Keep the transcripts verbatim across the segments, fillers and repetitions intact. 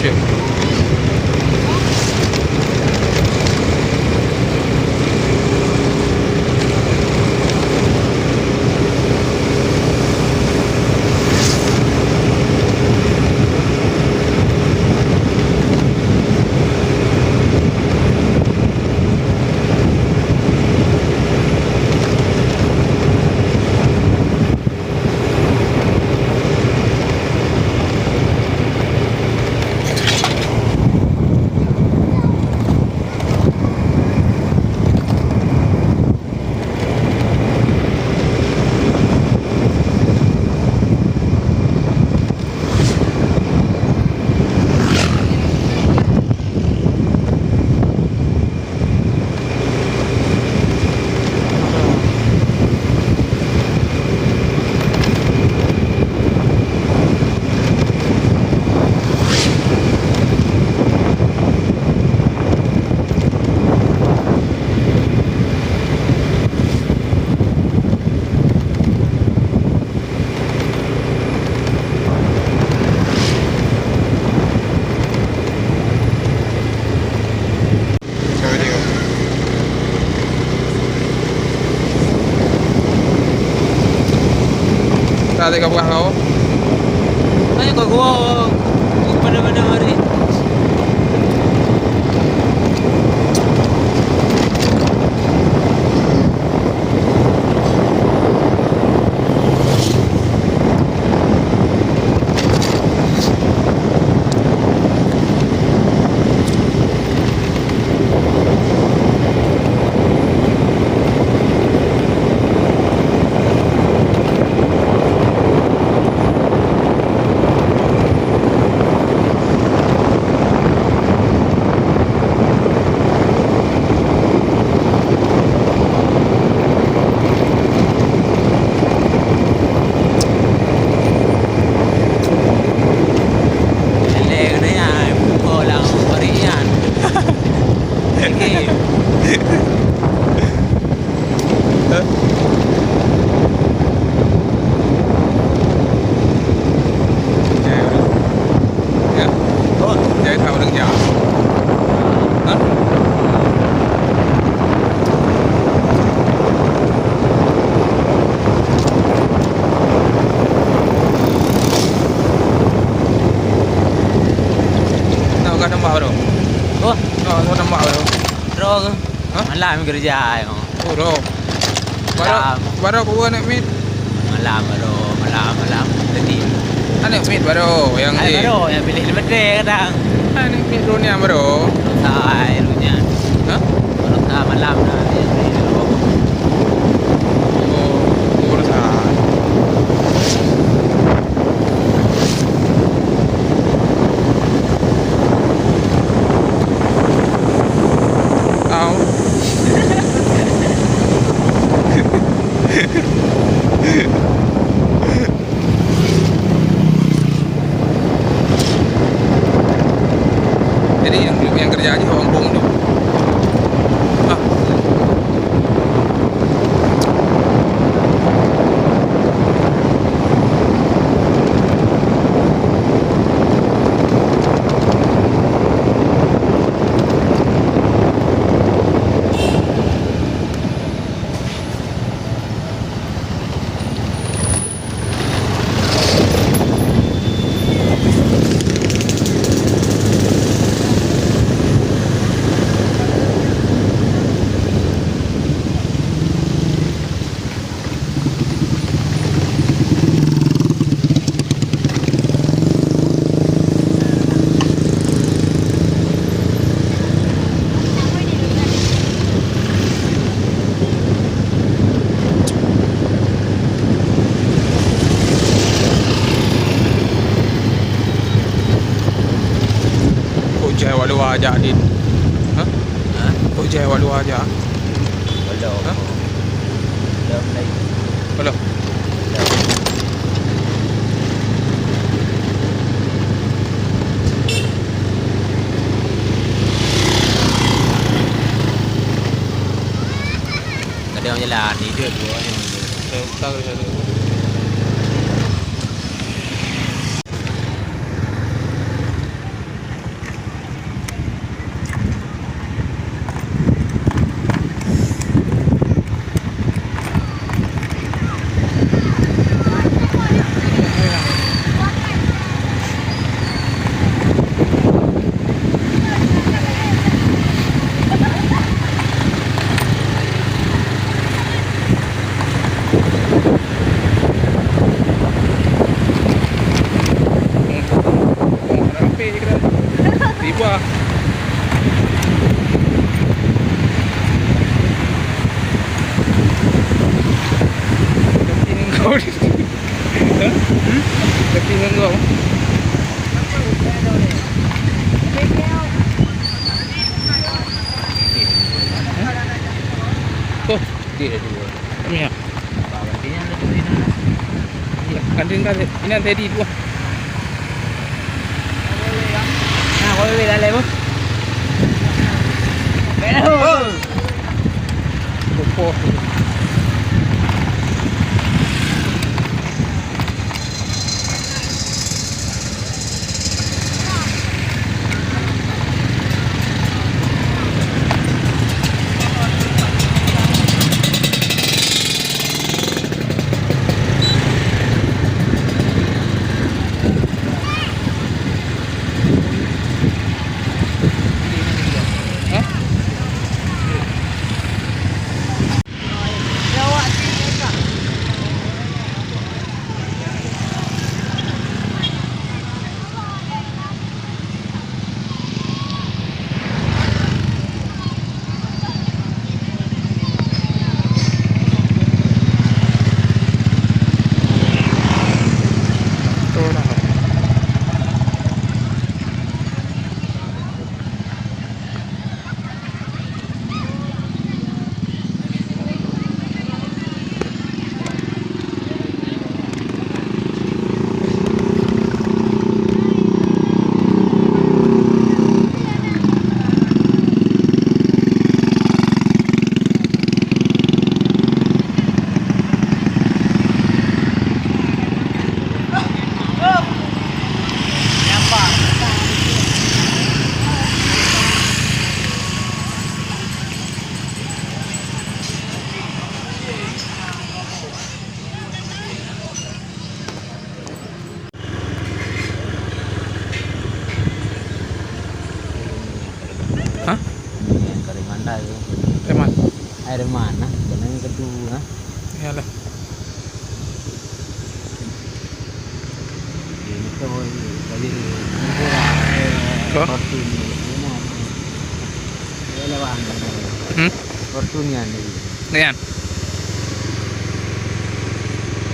Ka teuka peugah kau? Ayo kau gua pada-pada hari. Lé keuneuk nyan, pukul lam parit nyan. Oke. Ya. Oh, jadi tahu dong ya. Hah? Nak peugah nambah baru? Oh. Nak peugah nambah baru? Bro ke? Hah? Malam kerja, ya. Oh, bro. Baru, malam. Baru aku aneuk miet. Malam baru, malam, malam. Tadi. Aneuk miet baru yang Hai, di baru, yang pilih lima kadang. Aneuk miet dunia baru. Baru sah, dunia. Hah? Baru sah malam dah, dia, dia, dia. Oh, baru sah. Au. Jadi yang, yang kerja aja orang kampung tu. Ah. Kok jai awak luwa jak, Din? Hah? Hah? Kok jai awak luwa jak? Belum. Hah? Belum lagi. Belum? Belum. Kadang jalan, hidup. Eh, utang di sana. Tiba. Tapi nengok. Hah? Hmm? Tapi nengok. Oh, dia dua. Kami ya. Ganti kan, ini yang tadi tu. Nah, kau boleh lalai pun. Kopoh. Hah? Ini yang dari mana tu? Dari mana? Air mana? Kena yang kedua, ha? Iyalah. Ini tu, tadi, Kok? Fortuner. Ini lewat. Hmm? Fortuner ni. Ni kan?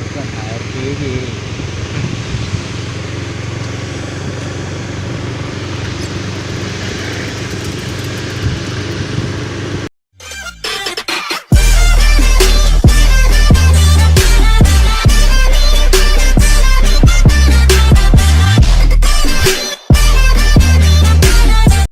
Bukan air P J.